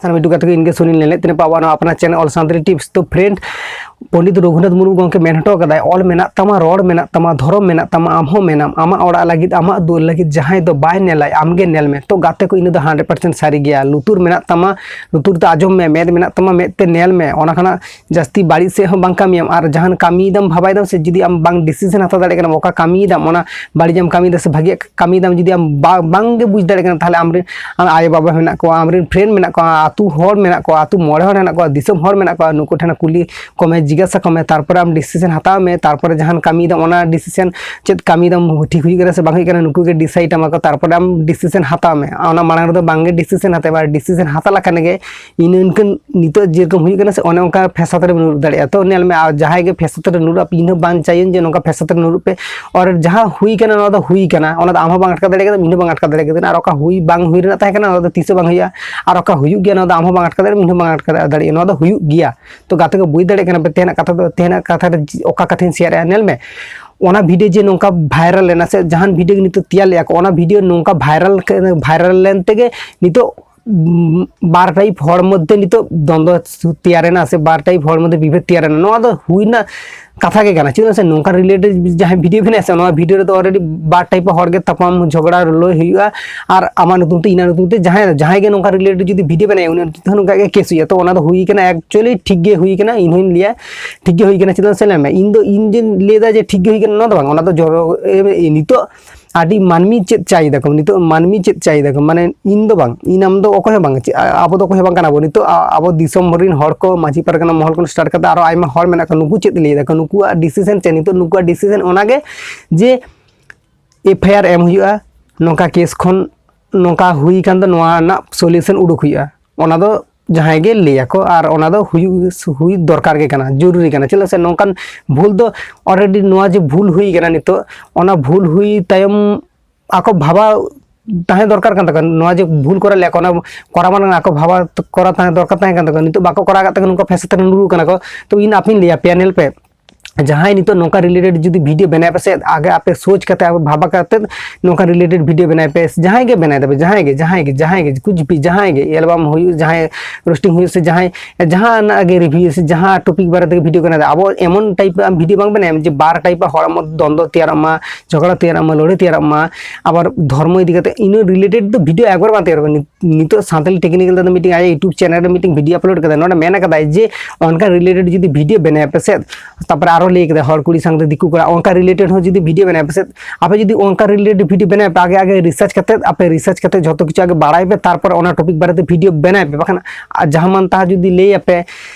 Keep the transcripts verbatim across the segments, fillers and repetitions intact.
ᱥᱟᱱᱟᱢ ᱤᱴᱩ ᱜᱟᱛᱮ ᱠᱚ, ᱤᱧ ᱜᱮ ᱥᱩᱱᱤᱞ ᱞᱮᱱᱮᱡ ᱛᱮᱱᱮ ᱯᱟᱵᱟ ᱱᱚᱣᱟ ᱟᱯᱱᱟᱨ ᱪᱮᱱᱮᱞ ᱚᱞ ᱥᱟᱱᱛᱟᱲᱤ ᱴᱤᱯᱥ᱾ ᱛᱚ ᱯᱷᱨᱮᱱᱰ, ᱯᱚᱱᱰᱤᱛ ᱨᱚᱜᱷᱩᱱᱟᱛᱷ ᱢᱩᱨᱢᱩ ᱜᱚᱢᱠᱮ ᱢᱮᱱ ᱦᱚᱴᱚ ᱠᱟᱫᱟᱭ, "ᱚᱞ ᱢᱮᱱᱟᱜ ᱛᱟᱢᱟ, ᱨᱚᱲ ᱢᱮᱱᱟᱜ ᱛᱟᱢᱟ, ᱫᱷᱚᱨᱚᱢ ᱢᱮᱱᱟᱢ, ᱟᱢᱟᱜ ᱚᱲᱟᱜ ᱞᱟᱹᱜᱤᱫ, ᱟᱢᱟᱜ ᱫᱩᱣᱟᱹᱨ ᱞᱟᱹᱜᱤᱫ ᱡᱟᱦᱟᱸᱭ ᱫᱚ ᱵᱟᱭ ᱧᱮᱞᱟᱭ, ᱟᱢᱜᱮ ᱧᱮᱞ ᱢᱮ᱾" ᱛᱚ ᱜᱟᱛᱮ ᱠᱚ, ᱤᱱᱟᱹ ᱫᱚ ᱦᱟᱱᱰᱨᱮᱰ ᱯᱟᱨᱥᱮᱱᱴ ᱥᱟᱹᱨᱤ ᱜᱮᱭᱟ᱾ ᱞᱩᱛᱩᱨ ᱢᱮᱱᱟᱜ ᱛᱟᱢᱟ, ᱞᱩᱛᱩᱨ ᱛᱮ ᱟᱸᱡᱚᱢ ᱢᱮ, ᱢᱮᱫ ᱢᱮᱱᱟᱜ ᱛᱟᱢᱟ, ᱢᱮᱫ ᱛᱮ ᱧᱮᱞ ᱢᱮ, ᱚᱱᱟ ᱠᱷᱚᱱᱟᱜ ᱡᱟᱹᱥᱛᱤ ᱵᱟᱹᱲᱤᱡ ᱥᱮᱫ ᱦᱚᱸ ᱵᱟᱝ ᱠᱟᱹᱢᱤᱭᱟᱢ᱾ ᱟᱨ ᱡᱟᱦᱟᱱ ᱠᱟᱹᱢᱤᱭᱮᱫᱟᱢ, ᱵᱷᱟᱵᱟᱭᱮᱫᱟᱢ ᱥᱮ, ᱡᱩᱫᱤ ᱟᱢ ᱵᱟᱝ ᱰᱤᱥᱤᱥᱮᱱ ᱦᱟᱛᱟᱣ ᱫᱟᱲᱮᱭᱟᱜ ᱠᱟᱱᱟᱢ, ᱚᱠᱟ ᱠᱟᱹᱢᱤᱭᱮᱫᱟᱢ, ᱚᱱᱟ ᱵᱟᱹᱲᱤᱡ ᱮᱢ ᱠᱟᱹᱢᱤᱭᱮᱫᱟ ᱥᱮ ᱵᱷᱟᱜᱤᱭᱟᱜ ᱠᱟᱹᱢᱤᱭᱮᱫᱟᱢ, ᱡᱩᱫᱤ ᱟᱢ ᱵᱟ- ᱵᱟᱝ ᱜᱮ ᱵᱩᱡᱽ ᱫᱟᱲᱮᱭᱟᱜ ᱠᱟᱱᱟ, ᱛᱟᱦᱚᱞᱮ ᱟᱢᱨᱮᱱ ᱟᱢ ᱟᱭᱳᱼᱵᱟᱵᱟ ᱢᱮᱱᱟᱜ ᱠᱚᱣᱟ, ᱟᱢᱨᱮᱱ ᱯᱷᱨᱮᱱᱰ ᱢᱮᱱᱟᱜ ᱠᱚᱣᱟ, ᱟᱹᱛᱩ ᱦᱚᱲ ᱢᱮᱱᱟᱜ ᱠᱚᱣᱟ, ᱟᱹᱛᱩ ᱢᱚᱬᱮ ᱦᱚᱲ ᱢᱮᱱᱟᱜ ᱠᱚᱣᱟ, ᱫᱤᱥᱚᱢ ᱦᱚᱲ ᱢᱮᱱᱟᱜ ᱠᱚᱣᱟ, ᱱᱩᱠᱩ ᱴᱷᱮᱱ ᱠᱩᱞᱤ ᱠᱚᱢᱮ, ᱡᱤᱜᱟᱹᱥᱟ ᱠᱚᱢᱮ, ᱛᱟᱨᱯᱚᱨᱮ ᱟᱢ ᱰᱤᱥᱤᱥᱮᱱ ᱦᱟᱛᱟᱣ ᱢᱮ᱾ ᱛᱟᱨᱯᱚᱨᱮ ᱡᱟᱦᱟᱱ ᱠᱟᱹᱢᱤᱭᱮᱫᱟᱢ, ᱚᱱᱟ ᱰᱤᱥᱤᱥᱮᱱ ᱪᱮᱫ ᱠᱟᱹᱢᱤᱭᱮᱫᱟᱢ, ᱴᱷᱤᱠ ᱦᱩᱭᱩᱜ ᱠᱟᱱᱟ ᱥᱮ ᱵᱟᱝ ᱦᱩᱭᱩᱜ ᱠᱟᱱᱟ, ᱱᱩᱠᱩ ᱜᱮ ᱰᱤᱥᱟᱭᱤᱰ ᱟᱢᱟ ᱠᱚ᱾ ᱛᱟᱨᱯᱚᱨᱮ ᱟᱢ ᱰᱤᱥᱤᱥᱮᱱ ᱦᱟᱛᱟᱣ ᱢᱮ᱾ ᱚᱱᱟ ᱢᱟᱲᱟᱝ ᱨᱮᱫᱚ ᱵᱟᱝ ᱜᱮ ᱰᱤᱥᱤᱥᱮᱱ ᱦᱟᱛᱟᱣ ᱢᱮ᱾ ᱟᱨ ᱰᱤᱥᱤᱥᱮᱱ ᱦᱟᱛᱟᱣ ᱞᱮᱠᱷᱟᱱ ᱜᱮ ᱤᱱᱟᱹ ᱤᱱᱠᱟᱹ ᱱᱤᱛᱚᱜ ᱡᱮᱨᱚᱠᱚᱢ ᱦᱩᱭᱩᱜ ᱠᱟᱱᱟ ᱥᱮ, ᱚᱱᱮ ᱚᱱᱠᱟ ᱯᱷᱮᱥᱟᱫ ᱨᱮᱢ ᱧᱩᱨ ᱫᱟᱲᱮᱭᱟᱜᱼᱟ᱾ ᱛᱚ ᱧᱮᱞ ᱢᱮ, ᱟᱨ ᱡᱟᱦᱟᱸᱭ ᱜᱮ ᱯᱷᱮᱥᱟᱫ ᱨᱮ ᱧᱩᱨᱩᱜ, ᱤᱧ ᱦᱚᱸ ᱵᱟᱝ ᱪᱟᱹᱭᱟᱹᱧ ᱡᱮ ᱱᱚᱝᱠᱟ ᱯᱷᱮᱥᱟᱫ ᱨᱮ ᱧᱩᱨᱩᱜ ᱯᱮ᱾ ᱟᱨ ᱡᱟᱦᱟᱸ ᱦᱩᱭ ᱠᱟᱱᱟ, ᱱᱚᱣᱟ ᱫᱚ ᱦᱩᱭ ᱠᱟᱱᱟ, ᱚᱱᱟ ᱫᱚ ᱟᱢ ᱦᱚᱸ ᱵᱟᱝ ᱟᱴᱠᱟᱣ ᱫᱟᱲᱮ ᱠᱟᱫᱟ, ᱤᱧ ᱦᱚᱸ ᱵᱟᱝ ᱟᱴᱠᱟᱣ ᱫᱟᱲᱮ ᱠᱟᱫᱟ᱾ ᱟᱨ ᱚᱠᱟ ᱦᱩᱭ ᱵᱟᱝ ᱦᱩᱭ ᱨᱮᱱᱟᱜ ᱛᱟᱦᱮᱸ ᱠᱟᱱᱟ, ᱚᱱᱟ ᱫᱚ ᱛᱤᱥ ᱦᱚᱸ ᱵᱟᱝ ᱦᱩᱭᱩᱜᱼᱟ᱾ ᱟᱨ ᱚᱠᱟ ᱦᱩᱭᱩᱜ ᱜᱮᱭᱟ, ᱱᱚᱣᱟ ᱫᱚ ᱟᱢ ᱦᱚᱸ ᱵᱟᱝ ᱟᱴᱠᱟᱣ ᱫᱟᱲᱮᱭᱟᱜᱼᱟ, ᱤᱧ ᱦᱚᱸ ᱵᱟᱝ ᱟᱴᱠᱟᱣ ᱫᱟᱲᱮᱭᱟᱜᱼᱟ, ᱱᱚᱣᱟ ᱫᱚ ᱦᱩᱭᱩᱜ ᱜᱮᱭᱟ᱾ ᱛᱚ ᱜᱟᱛᱮ ᱠᱚ, ᱵᱩᱡᱽ ᱫᱟᱲᱮᱭᱟᱜ ᱠᱟᱱᱟ ᱯᱮ ᱛᱮᱦᱮᱧᱟᱜ ᱠᱟᱛᱷᱟ ᱫᱚ, ᱛᱮᱦᱮᱧᱟᱜ ᱠᱟᱛᱷᱟ ᱨᱮ ᱚᱠᱟ ᱠᱟᱛᱷᱟᱧ ᱥᱮᱭᱟᱨᱮᱜᱼᱟ? ᱧᱮᱞ ᱢᱮ, ᱚᱱᱟ ᱵᱷᱤᱰᱤᱭᱳ ᱡᱮ ᱱᱚᱝᱠᱟ ᱵᱷᱟᱭᱨᱟᱞ ᱞᱮᱱᱟ ᱥᱮ ᱡᱟᱦᱟᱱ ᱵᱷᱤᱰᱤᱭᱳ ᱜᱮ ᱱᱤᱛᱚᱜ ᱛᱮᱭᱟᱨ ᱞᱮᱜᱼᱟ ᱠᱚ, ᱚᱱᱟ ᱵᱷᱤᱰᱤᱭᱳ ᱱᱚᱝᱠᱟ ᱵᱷᱟᱭᱨᱟᱞ, ᱵᱷᱟᱭᱨᱟᱞ ᱞᱮᱱ ᱛᱮᱜᱮ ᱱᱤᱛᱚᱜ, ᱩᱢ, ᱵᱟᱨ ᱴᱟᱭᱤᱯ ᱦᱚᱲ ᱢᱚᱫᱽᱫᱷᱮ ᱱᱤᱛᱚᱜ ᱫᱚᱱᱫᱚ ᱛᱮᱭᱟᱨ ᱮᱱᱟ ᱥᱮ ᱵᱟᱨ ᱴᱟᱭᱤᱯ ᱦᱚᱲ ᱢᱚᱫᱽᱫᱷᱮ ᱵᱤᱵᱷᱮᱫ ᱛᱮᱭᱟᱨ ᱮᱱᱟ᱾ ᱱᱚᱣᱟ ᱫᱚ ᱦᱩᱭ ᱨᱮᱱᱟᱜ ᱠᱟᱛᱷᱟ ᱜᱮ ᱠᱟᱱᱟ᱾ ᱪᱮᱫᱟᱜ ᱥᱮ ᱱᱚᱝᱠᱟ ᱨᱤᱞᱮᱴᱮᱰ ᱡᱟᱦᱟᱸᱭ ᱵᱷᱤᱰᱤᱭᱳ ᱵᱮᱱᱟᱜᱼᱟ ᱥᱮ, ᱱᱚᱣᱟ ᱵᱷᱤᱰᱤᱭᱳ ᱨᱮᱫᱚ ᱚᱞᱨᱮᱰᱤ ᱵᱟᱨ ᱴᱟᱭᱤᱯ ᱦᱚᱲ ᱜᱮ ᱛᱟᱯᱟᱢ ᱡᱷᱚᱜᱽᱲᱟ ᱞᱟᱹᱲᱦᱟᱹᱭ ᱦᱩᱭᱩᱜᱼᱟ᱾ ᱟᱨ ᱟᱢᱟᱜ ᱧᱩᱛᱩᱢ ᱛᱮ, ᱤᱧᱟᱹᱜ ᱧᱩᱛᱩᱢ ᱛᱮ, ᱡᱟᱦᱟᱸᱭ, ᱡᱟᱦᱟᱸᱭ ᱜᱮ ᱱᱚᱝᱠᱟ ᱨᱤᱞᱮᱴᱮᱰ ᱡᱩᱫᱤ ᱵᱷᱤᱰᱤᱭᱳ ᱵᱮᱱᱟᱭᱟ, ᱩᱱᱤ ᱧᱩᱛᱩᱢ ᱛᱮᱦᱚᱸ ᱱᱚᱝᱠᱟ ᱜᱮ ᱠᱮᱥ ᱦᱩᱭᱩᱜᱼᱟ᱾ ᱛᱚ ᱚᱱᱟ ᱫᱚ ᱦᱩᱭ ᱠᱟᱱᱟ, ᱮᱠᱪᱩᱭᱮᱞᱤ ᱴᱷᱤᱠ ᱜᱮ ᱦᱩᱭ ᱠᱟᱱᱟ, ᱤᱧ ᱦᱚᱸᱧ ᱞᱟᱹᱭᱟ ᱴᱷᱤᱠ ᱜᱮ ᱦᱩᱭ ᱠᱟᱱᱟ᱾ ᱪᱮᱫᱟᱜ ᱥᱮ ᱞᱟᱹᱭ ᱢᱮ, ᱤᱧ ᱫᱚ, ᱤᱧ ᱡᱮᱧ ᱞᱟᱹᱭᱫᱟ ᱡᱮ ᱴᱷᱤᱠ ᱜᱮ ᱦᱩᱭ ᱠᱟᱱᱟ, ᱱᱚᱣᱟ ᱫᱚ ᱵᱟᱝ, ᱚᱱᱟ ᱫᱚ ᱡᱚ-, ᱮ, ᱱᱤᱛᱚᱜ ᱟᱹᱰᱤ ᱢᱟᱹᱱᱢᱤ ᱪᱮᱫ ᱪᱟᱭ ᱫᱟᱠᱚ, ᱱᱤᱛᱚᱜ ᱢᱟᱹᱱᱢᱤ ᱪᱮᱫ ᱪᱟᱭ ᱫᱟᱠᱚ, ᱢᱟᱱᱮ ᱤᱧ ᱫᱚ ᱵᱟᱝ, ᱤᱧ ᱟᱢ ᱫᱚ ᱚᱠᱚᱭ ᱦᱚᱸ ᱵᱟᱝ, ᱪᱮᱫ, ᱟ-, ᱟᱵᱚ ᱫᱚ ᱚᱠᱚᱭ ᱦᱚᱸ ᱵᱟᱝ ᱠᱟᱱᱟ ᱵᱚᱱ᱾ ᱱᱤᱛᱚᱜ ᱟ-, ᱟᱵᱚ ᱫᱤᱥᱚᱢ ᱨᱮᱱ ᱦᱚᱲ ᱠᱚ, ᱢᱟᱹᱡᱷᱤ ᱯᱟᱨᱜᱟᱱᱟ ᱢᱚᱦᱚᱞ ᱠᱷᱚᱱ ᱥᱴᱟᱨᱴ ᱠᱟᱛᱮ ᱟᱨᱚ ᱟᱭᱢᱟ ᱦᱚᱲ ᱢᱮᱱᱟᱜ ᱠᱚᱣᱟ, ᱱᱩᱠᱩ ᱪᱮᱫ ᱞᱟᱹᱭ ᱫᱟᱠᱚ, ᱱᱩᱠᱩᱣᱟᱜ ᱰᱤᱥᱤᱥᱮᱱ ᱪᱮᱫ? ᱱᱤᱛᱚᱜ ᱱᱩᱠᱩᱣᱟᱜ ᱰᱤᱥᱤᱥᱮᱱ ᱚᱱᱟᱜᱮ ᱡᱮ ᱮᱯᱷ ᱟᱭ ᱟᱨ ᱮᱢ ᱦᱩᱭᱩᱜᱼᱟ, ᱱᱚᱝᱠᱟ ᱠᱮᱥ ᱠᱷᱚᱱ ᱱᱚᱝᱠᱟ ᱦᱩᱭ ᱠᱟᱱ ᱫᱚ, ᱱᱚᱣᱟ ᱨᱮᱱᱟᱜ ᱥᱚᱞᱤᱭᱩᱥᱚᱱ ᱩᱰᱩᱠ ᱦᱩᱭᱩᱜᱼᱟ᱾ ᱚᱱᱟ ᱫᱚ ᱡᱟᱦᱟᱸᱭ ᱜᱮ ᱞᱟᱹᱭᱟᱠᱚ, ᱟᱨ ᱚᱱᱟ ᱫᱚ ᱦᱩᱭᱩᱜ, ᱦᱩᱭ ᱫᱚᱨᱠᱟᱨ ᱜᱮ ᱠᱟᱱᱟ, ᱡᱚᱨᱩᱨᱤ ᱠᱟᱱᱟ᱾ ᱪᱮᱫᱟᱜ ᱥᱮ ᱱᱚᱝᱠᱟᱱ ᱵᱷᱩᱞ ᱫᱚ ᱚᱞᱨᱮᱰᱤ, ᱱᱚᱣᱟ ᱡᱮ ᱵᱷᱩᱞ ᱦᱩᱭ ᱠᱟᱱᱟ ᱱᱤᱛᱚᱜ, ᱚᱱᱟ ᱵᱷᱩᱞ ᱦᱩᱭ ᱛᱟᱭᱚᱢ ᱟᱠᱚ ᱵᱷᱟᱵᱟ ᱛᱟᱦᱮᱸ ᱫᱚᱨᱠᱟᱨ ᱠᱟᱱ ᱛᱟᱠᱚᱣᱟ, ᱱᱚᱣᱟ ᱡᱮ ᱵᱷᱩᱞ ᱠᱚᱨᱟᱣ ᱞᱮᱭᱟ ᱠᱚ, ᱚᱱᱟ ᱠᱚᱨᱟᱣ ᱢᱟᱲᱟᱝ ᱟᱠᱚ ᱵᱷᱟᱵᱟ ᱠᱚᱨᱟᱣ ᱛᱟᱦᱮᱸ ᱫᱚᱨᱠᱟᱨ ᱛᱟᱦᱮᱸ ᱠᱟᱱ ᱛᱟᱠᱚᱣᱟ᱾ ᱱᱤᱛᱚᱜ ᱵᱟᱠᱚ ᱠᱚᱨᱟᱣ ᱠᱟᱫ ᱛᱮᱜᱮ ᱱᱚᱝᱠᱟ ᱯᱷᱮᱥᱟᱫ ᱨᱮ ᱧᱩᱨᱩ ᱠᱟᱱᱟ ᱠᱚ᱾ ᱛᱚ ᱤᱧ ᱟᱯᱮᱧ ᱞᱟᱹᱭᱟ ᱯᱮᱭᱟ, ᱧᱮᱞ ᱯᱮ, ᱡᱟᱦᱟᱸᱭ ᱱᱤᱛᱚᱜ ᱱᱚᱝᱠᱟ ᱨᱤᱞᱮᱴᱮᱰ ᱡᱩᱫᱤ ᱵᱷᱤᱰᱤᱭᱳ ᱵᱮᱱᱟᱣ ᱯᱮ ᱥᱮ, ᱟᱜᱮ ᱟᱯᱮ ᱥᱳᱪ ᱠᱟᱛᱮ, ᱟᱯᱮ ᱵᱷᱟᱵᱟ ᱠᱟᱛᱮ ᱱᱚᱝᱠᱟ ᱨᱤᱞᱮᱴᱮᱰ ᱵᱷᱤᱰᱤᱭᱳ ᱵᱮᱱᱟᱣ ᱯᱮ᱾ ᱡᱟᱦᱟᱸᱭ ᱜᱮ ᱵᱮᱱᱟᱣ ᱛᱟᱯᱮ, ᱡᱟᱦᱟᱸᱭ ᱜᱮ, ᱡᱟᱦᱟᱸᱭ ᱜᱮ, ᱠᱩᱪ ᱵᱷᱤ, ᱡᱟᱦᱟᱸᱭ ᱜᱮ, ᱮᱞᱵᱟᱢ ᱦᱩᱭᱩᱜ, ᱡᱟᱦᱟᱸᱭ ᱨᱳᱥᱴᱤᱝ ᱦᱩᱭᱩᱜ, ᱥᱮ ᱡᱟᱦᱟᱸᱭ ᱡᱟᱦᱟᱱᱟᱜ ᱜᱮ ᱨᱤᱵᱷᱤᱭᱩ, ᱥᱮ ᱡᱟᱦᱟᱸ ᱴᱚᱯᱤᱠ ᱵᱟᱨᱮ ᱛᱮᱜᱮ ᱵᱷᱤᱰᱤᱭᱳ ᱠᱟᱱᱟ, ᱟᱵᱚ ᱮᱢᱚᱱ ᱴᱟᱭᱤᱯ ᱵᱷᱤᱰᱤᱭᱳ ᱵᱟᱝ ᱵᱮᱱᱟᱣ, ᱡᱮ ᱵᱟᱨ ᱴᱟᱭᱤᱯ ᱦᱚᱲ ᱢᱚᱫᱽᱫᱷᱮ ᱫᱚᱱᱫᱚ ᱛᱮᱭᱟᱨᱚᱜ ᱢᱟ, ᱡᱷᱚᱜᱽᱲᱟ ᱛᱮᱭᱟᱨᱚᱜ ᱢᱟ, ᱞᱟᱹᱲᱦᱟᱹᱭ ᱛᱮᱭᱟᱨᱚᱜ ᱢᱟ, ᱟᱵᱟᱨ ᱫᱷᱚᱨᱢᱚ ᱤᱫᱤ ᱠᱟᱛᱮ ᱤᱱᱟᱹ ᱨᱤᱞᱮᱴᱮᱰ ᱫᱚ ᱵᱷᱤᱰᱤᱭᱳ ᱮᱠᱵᱟᱨ ᱵᱟᱝ ᱛᱮᱭᱟᱨᱚᱜᱼᱟ᱾ ᱱᱤᱛᱚᱜ ᱥᱟᱱᱛᱟᱞᱤ ᱴᱮᱠᱱᱤᱠᱮᱞ ᱛᱮᱫᱚ ᱢᱤᱫᱴᱤᱝ ᱟᱡᱟᱜ YouTube ᱪᱮᱱᱮᱞ ᱨᱮ ᱢᱤᱫᱴᱤᱝ ᱵᱷᱤᱰᱤᱭᱳ ᱟᱯᱞᱳᱰ ᱠᱟᱫᱟᱭ, ᱱᱚᱰᱮ ᱢᱮᱱ ᱠᱟᱫᱟᱭ ᱡᱮ ᱚᱱᱠᱟ ᱨᱤᱞᱮᱴᱮᱰ ᱡᱩᱫᱤ ᱵᱷᱤᱰᱤᱭᱳ ᱵᱮᱱᱟᱣ ᱯᱮ ᱥᱮ, ᱛᱟᱨᱯᱚᱨᱮ ᱟᱨᱚ ᱞᱟᱹᱭ ᱠᱮᱫᱟ ᱦᱚᱲ ᱠᱩᱲᱤ ᱥᱟᱶᱛᱮ ᱫᱤᱠᱩ ᱠᱚᱲᱟ, ᱚᱱᱠᱟ ᱨᱤᱞᱮᱴᱮᱰ ᱦᱚᱸ ᱡᱩᱫᱤ ᱵᱷᱤᱰᱤᱭᱳ ᱵᱮᱱᱟᱣ ᱯᱮ ᱥᱮ, ᱟᱯᱮ ᱡᱩᱫᱤ ᱚᱱᱠᱟ ᱨᱤᱞᱮᱴᱮᱰ ᱵᱷᱤᱰᱤᱭᱳ ᱵᱮᱱᱟᱣ ᱯᱮ, ᱟᱜᱮ ᱟᱜᱮ ᱨᱤᱥᱟᱨᱪ ᱠᱟᱛᱮ, ᱟᱯᱮ ᱨᱤᱥᱟᱨᱪ ᱠᱟᱛᱮ ᱡᱷᱚᱛᱚ ᱠᱤᱪᱷᱩ ᱟᱜᱮ ᱵᱟᱲᱟᱭ ᱯᱮ, ᱛᱟᱨᱯᱚᱨᱮ ᱚᱱᱟ ᱴᱚᱯᱤᱠ ᱵᱟᱨᱮᱛᱮ ᱵᱷᱤᱰᱤᱭᱳ ᱵᱮᱱᱟᱣ ᱯᱮ, ᱵᱟᱠᱷᱟᱱ ᱟᱨ ᱡᱟᱦᱟᱸ ᱢᱟᱱ ᱛᱟᱦᱟᱸ ᱡᱩᱫᱤ ᱞᱟᱹᱭ ᱟᱯᱮ,